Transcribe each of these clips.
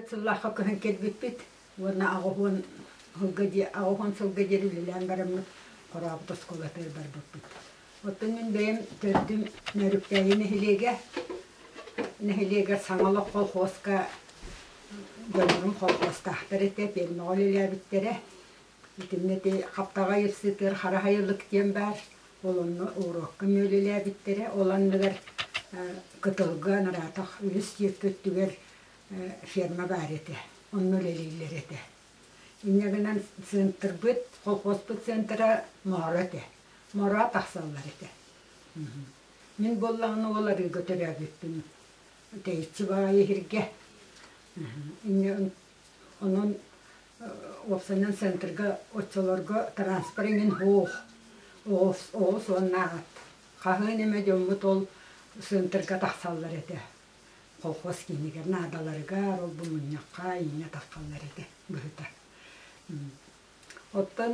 Түөрт сыллаахха көһөн кэлбиппит уонна 80 сылга 80 сылга диэри үлэлээн бараммыт Хорообут оскуолатыгар барбыппыт. Оттон мин бэйэм төрдүм Нөөрүктээйи нэһилиэгэ. Нэһилиэгэр Саҥа олох колхуоска дьоннорум колхуостаахтар этэ, пиэрмэҕэ үлэлээбиттэрэ. Итиннэ ити Хаптаҕай сытыар Хара Хайылык диэн баар. Ол онно уруокка мүөлүлээбиттэрэ. Ол анныгар Кытылга Наратах үһүс диэки өттүгэр ферма баар этэ. Онно үлэлииллэр этэ. Инньэ гынан центрбыт, колхозпут центра Моро этэ. Моро тахсаллар этэ. Мин буоллаҕына ол арыыга төрөөбүппүн. Тэйиччи баҕайы иһиргэ. Инньэ онон уопсайынан центрга оччолорго транспорт иҥин суох. Оҕус уонна ат. Хаһыан эмэ дьоммут ол центрга тахсаллар этэ. Колхоз киинигэр наадаларыгар, ол-бу мунньахха иҥэ таххаллар этэ быһыта. Оттон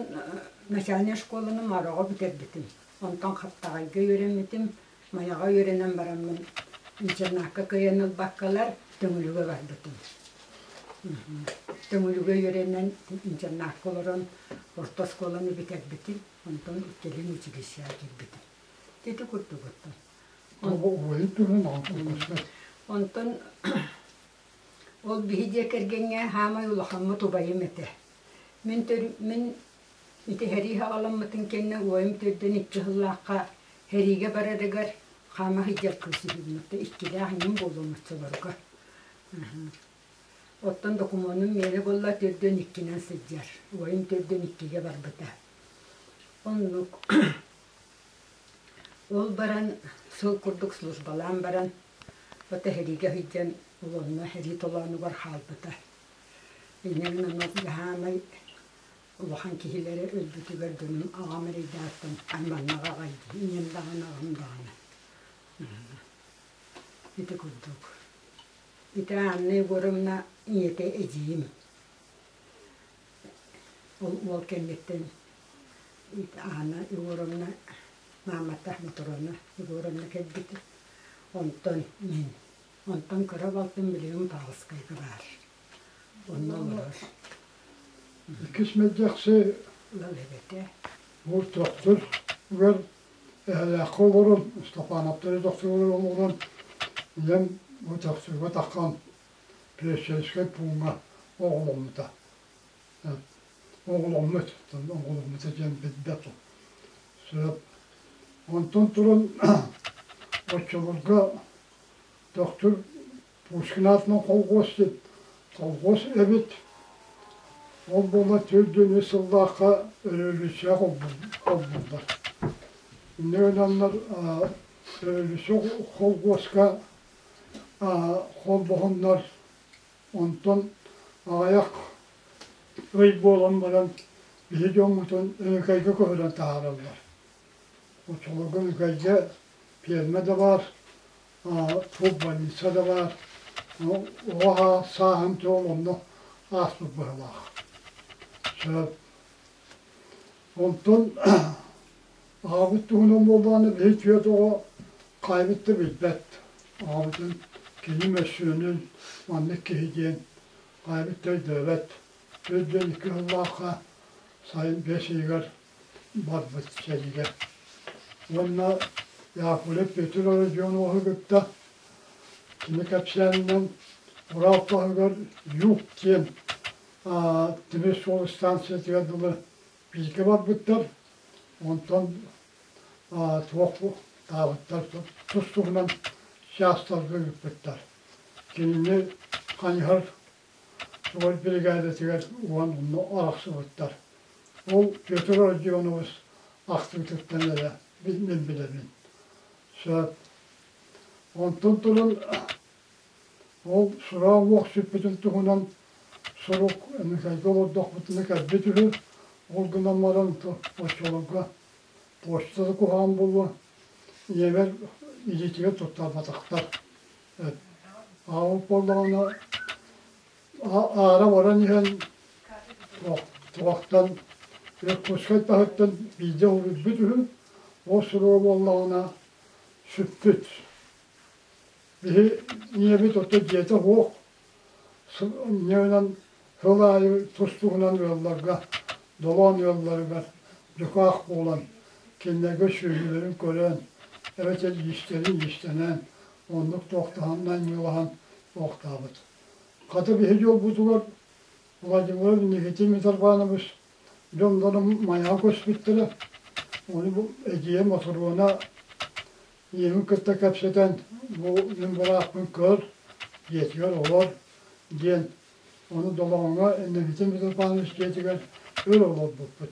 начальнай школаны Мороҕо бүтэрбитим. Онтон Хаптаҕайга үөрэммитим. Майаҕа үөрэнэн бараммын интернакка кыайан ылбаккалар Төҥүлүгэ барбытым. Төҥүлүгэ үөрэнэн интернакка олорон орто оскуоланы бүтэрбитим. Онтон кэлин училищеҕа киирбитим. Ити курдук оттон. Онтон ол биһи дьиэ кэргэҥҥэ саамай улахаммыт убайым этэ. Мин мин ити сэрии саҕаламмытын кэннэ убайым төрдүн икки сыллаахха сэриигэ барарыгар хаама сылдьар кыыс үһүбүн иккилээх ньим буолуом оччолорго. Оттон докумуонум миэнэ буолла төрдүөн иккинэн сылдьар. Убайым төрдүөн иккигэ барбыта. Оннук. Ол баран сыл курдук службалаан баран, ото сэриигэ сылдьан ол онно сэрии толоонугар хаалбыта. Инньэ гынан ол хаамай улахан киһилэрэ өлбүтүгэр дьонум аҕам эрэйдээхтэн айманнаҕа аҕай дии, ийэм даҕаны, аҕам даҕаны. Ити курдук. Ити Анна Егоровна ийэтэ эдьиийим. Ол уол кэнниттэн Анна Егоровна маамата Мотрона Егоровна кэлбитэ. Онтон мин. Онтон кыра балтым билигин Павловскайга баар. Онно олорор. Иккис мэлдьэхси ыал эбэтэ. Бу төхтүр үгэр эһэлээххэ олорон, Степановтары төхтүрүгэр олорон, ийэм бу төхтүргэ таххан Пещерскэй пууҥҥа оҕоломмута. Оҕоломмут, оҕоломмута диэн билбэт. Сөп. Онтон туран оччолорго Төхтүр Пушкин аатынан колхуос диэн колхуос эбит. Ол буола 43 сыллаахха революция холбууллар. Инньэ гынаннар революция холхуоска холбоһоннор онтон аҕыйах ый буолан баран биһи дьоммутун Өҥкөйгө көһөрөн таһаараллар. Оччолорго Өҥкөйгө пиэрмэ да баар, туох больница да баар, оҕо сааһым ол онно ааспыт быһыылаах. Сөп. Онтон Аҕабыт туһунан буоллаҕына биһи түөрт оҕо хаайбыт да билбэт. Аҕабытын кини мөссүөнүн маннык киһи диэн хаайбыт да өйдөөбөт. 42 сыллаахха сайын бэс ыйыгар барбыт сэриигэ. Уонна Яковлев Петр Родионовы кытта кини кэпсээнинэн Урал таһыгар Юг диэн тимир суол станциятыгар дылы бииргэ барбыттар. Онтон туох таабыттар тус-туһунан чаастарга ыыппыттар. Кинини хайыһар суол биригээдэтигэр уон онно арахсыбыттар. Ол Петр Родионович ахтыытыттан эрэ мин билэбин. Сөп. Онтон туран Ол сураҕа уох сүппүтүн туһунан сурук Михайга олордохпутуна кэлбит үһү. Ол гынан баран оччолорго почта да куһаҕан буолуо, ийэбэр илиитигэр туттарбатахтар. Аҕабыт буоллаҕына аара баран иһэн туохтан Иркутскай таһыттан биирдэ уруйбут үһү. Ол суруга буоллаҕына сүппүт. Биһи ийэбит ото дьиэтэ суох. Инньэ сыл аайы тус-туһунан ыалларга, долоон ыалларыгар дьукаах буолан, кинилэргэ сүөһүлэрин көрөн, эбэтэр иистэрин иистэнэн, оннук туохтаһан наймыылаһан туохтаабыт. Хата биһиги дьолбутугар Владимир Никитин Митрофанович дьоннорум Майаҕа көспүттэрэ. Ону бу эдьиийэ Мотуруона ийэбин кытта кэпсэтэн, бу мин бырааппын көр, дьиэтигэр олор диэн, ону Долооҥҥо Никитин Митрофанович дьиэтигэр өр олорбуппут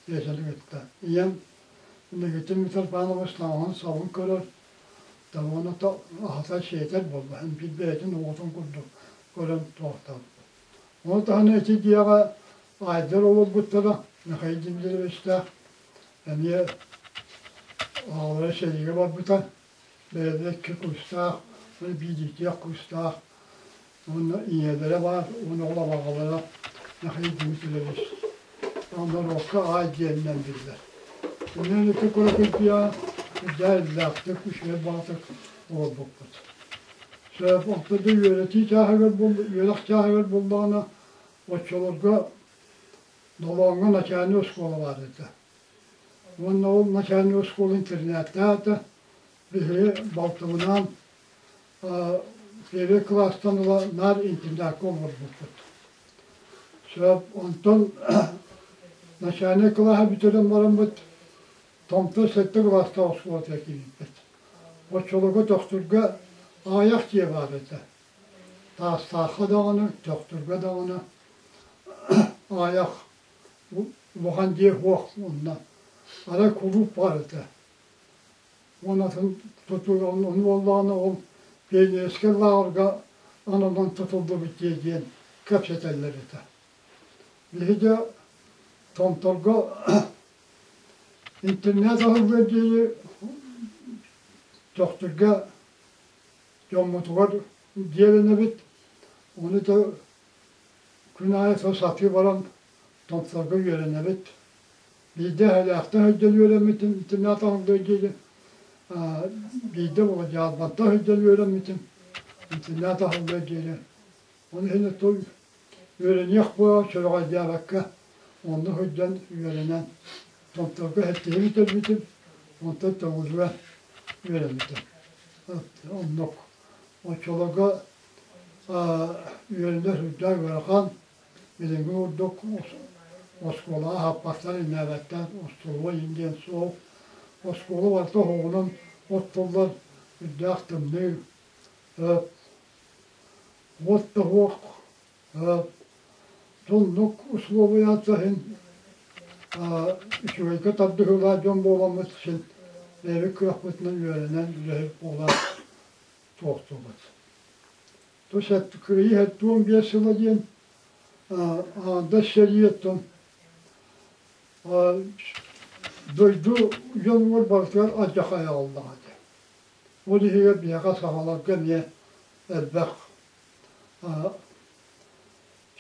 дьиэтин кытта. Ийэм Никитин Митрофанович таҥаһын-сабын көрөр, таҥаһын аһатар сиэтэр буолла, биир бэйэтин оҕотун курдук көрөн туохтаабыт. Ону таһынан ити дьиэҕэ Айдар олорбуттара, Михаил Дмитриевичтээх эмиэ аҕалара сэриигэ барбыта, бэйэлэрэ икки куустаах, биирдиитиэх куустаах уонна ийэлэрэ баар уонна ол абаҕалара Михаил Дмитриевич норуокка аай диэнинэн биллэр. Иннин ити куракырдьыйа үрдээ иллээхтик, үчүгэй баҕатык олорбуппут. Сөп, ортодо үөрэтии чааһыгар үөрэх чааһыгар буоллаҕына, оччолорго Долооҥҥо начальнай оскуола баар этэ. Уонна ол начальнай оскуола интернаттээх этэ. Биһиги балтыбынаан первый кылаастан ыла наар интернакка олорбуппут. Сөп, онтон начальнай кылааһы бүтэрэн бараммыт Томтор сэттэ кылаастаах оскуолатыгар киирбиппит. Оччолорго Төхтүргэ аҕыйах дьиэ баар этэ. Таастаахха даҕаны, Төхтүргэ даҕаны аҕыйах улахан дьиэ суох онно. Арай кулууп баар этэ. Уонна атын тутуу ону буоллаҕына ол пионерскай лааҕырга ананан тутуллубут дьиэ диэн кэпсэтэллэр этэ. Биһиги Томторго Интернет аһыллыар диэри Төхтүргэ дьоммутугар дьиэлэнэбит, ону да күн аайы сатыы баран Томторго үөрэнэбит. Биирдэ Эһэлээхтэн сылдьан үөрэммитим, интернат аһыллыар диэри биирдэ Дьаарбантан сылдьан үөрэммитим, интернат аһыллыар диэри. Ол иһин үөрэниэх буолан сүрэҕэлдьээбэккэ онно сылдьан үөрэнэн Томторго сэттиһи бүтэрбитим, онтон Төҥүлүгэ үөрэммитим. Оннук. Оччолорго үөрэнэ сылдьар ыарахан, билиҥҥи курдук оскуолаҕа аһаппаттар, иннээбэттэр, остолобуой диэн суох. Оскуола барыта оһоҕунан оттуллар, үрдээх тымныы. Уот да суох, Соннук услуобуйата иһин үчүгэйгэ тардыһыылаах дьон буоламмыт син бэйэбит кыахпытынан үөрэнэн үлэһит буолан туохтуубут. То кыайыы 75 сыла диэн аҥардас сэрииттэн дойду дьонугар барытыгар алдьархай аҕаллаҕа этэ. Ол иһигэр биһиэхэ сахаларга эмиэ элбэх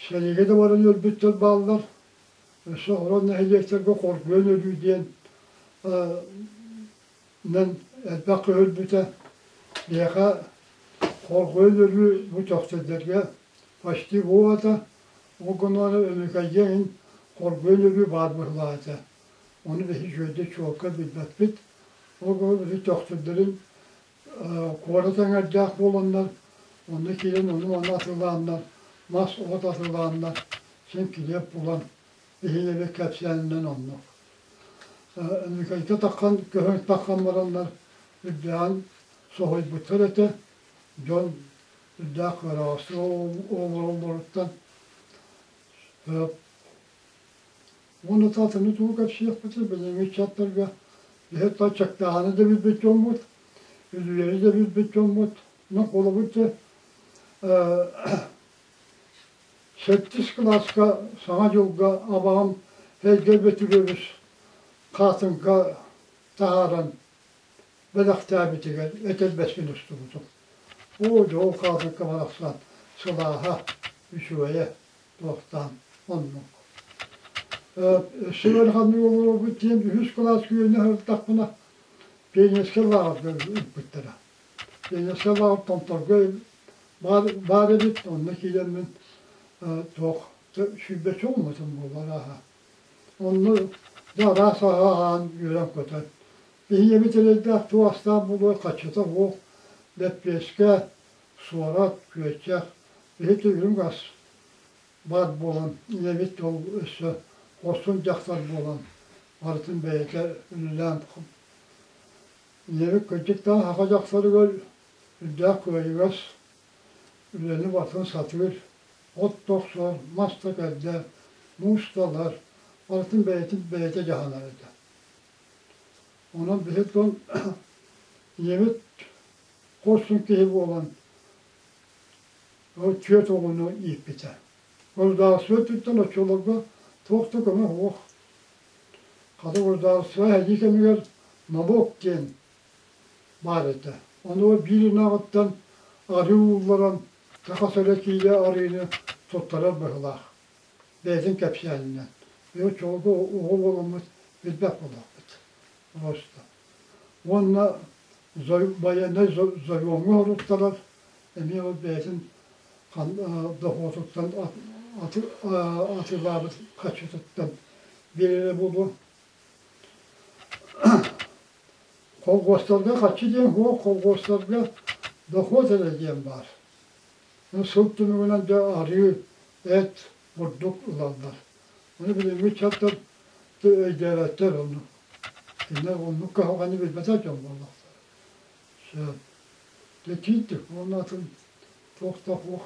Сэриигэ да баран өлбүттэр бааллар. Өссө орон нэһилиэктэргэ хоргуйан өлүү диэн элбэх көһөрбүтэ. Биһиэхэ хоргуйан өлүү бу Төхтүрдэргэ почти буолбата. Ол гынан Өмүкэйгэ иһин хоргуйан өлүү баар быһыылаах этэ. Ону биһи үчүгэйдик чуолкай билбэппит. Ол гынан биһи Төхтүрдэрин куорат эҥэрдээх буоланнар, онно киирэн ону-маны атыылааннар, мас от атыылааннар, син килиэп булан, иһин кэпсээнинэн оннук. Микайка таххан, көһөн таххан бараннар үрдээҕин соһуйбуттар этэ, дьон үрдээх кыараҕастык олороллоруттан Уонна атыны тугу кэпсиэхпитий, билиҥҥи ыччаттарга биһи чактааһыны да билбит дьоммут, үлүлэри да билбит дьоммут. Ну, холобур дьэ, сэттис кылааска Саҥа дьылга абаҕам Эйгэ Бөтүрүөбүс хаатыҥка таһааран бэлэхтээбитигэр этэрбэспин устубутум. Оо, дьол хаатыҥка барахсан сылааһа, үчүгэйэ туохтаан оннук. Өссө ыараханнык олоробут диэн үһүс кылаас күөнэ сырыттахпына пионерскай лааҕырга ыыппыттара. Пионерскай лааҕыр Томторго Баар эбит, онно киирэммин туох сүүрбэччэ ууммутум буолар ааһа. Онно да араас аһы аһаан үөрэн-көтөн. Биһиэбит эрэйдээх туох астаах буолуой, хаччыта суох, лэппиэскэ, суорат, күөччэх, биһи үрүҥ ас баар буолан, ийэбит ол өссө хорсун дьахтар буолан, барытын бэйэтэ үлэлээн Ийэбит кырдьыктаах саха дьахтарыгар үрдээх кыайыгас, үлэни барытын сатыыр, от да охсор, мас да кэрдэр, муус да ылар, барытын бэйэтин бэйэтэ дьаһанар этэ. Онон биһи дьон ийэбит хорсун киһи буолан ол түөрт оҕону ииппитэ. Государство өттүттэн оччолорго туох да көмө суох. Хата государство сэрии кэмигэр налог диэн баар этэ. Ону биир ынаҕыттан арыы уулларан саха сирэ киилэ арыыны туттарар быһыылаах. Бэйэтин кэпсээнинэн. Биһи оччолорго оҕо буоламмыт билбэт буоллахпыт. Просто. Уонна военнай заемҥа хоруттарар эмиэ ол бэйэтин дохуотуттан атыылаабыт харчытыттан биэрэрэ буолуо. Колхуостарга харчы диэн суох, колхуостарга дохуот эрэ диэн баар. Сыл түмүгүнэн дьэ арыы, эт, бурдук ылаллар. Ону билиҥҥи ыччаттар өйдөөбөттөр ону. Кинилэр оннук кыһалҕаны билбэтэх дьон буоллахтара. Сөп. Дьэ тиийдик, уонна атын туох да суох.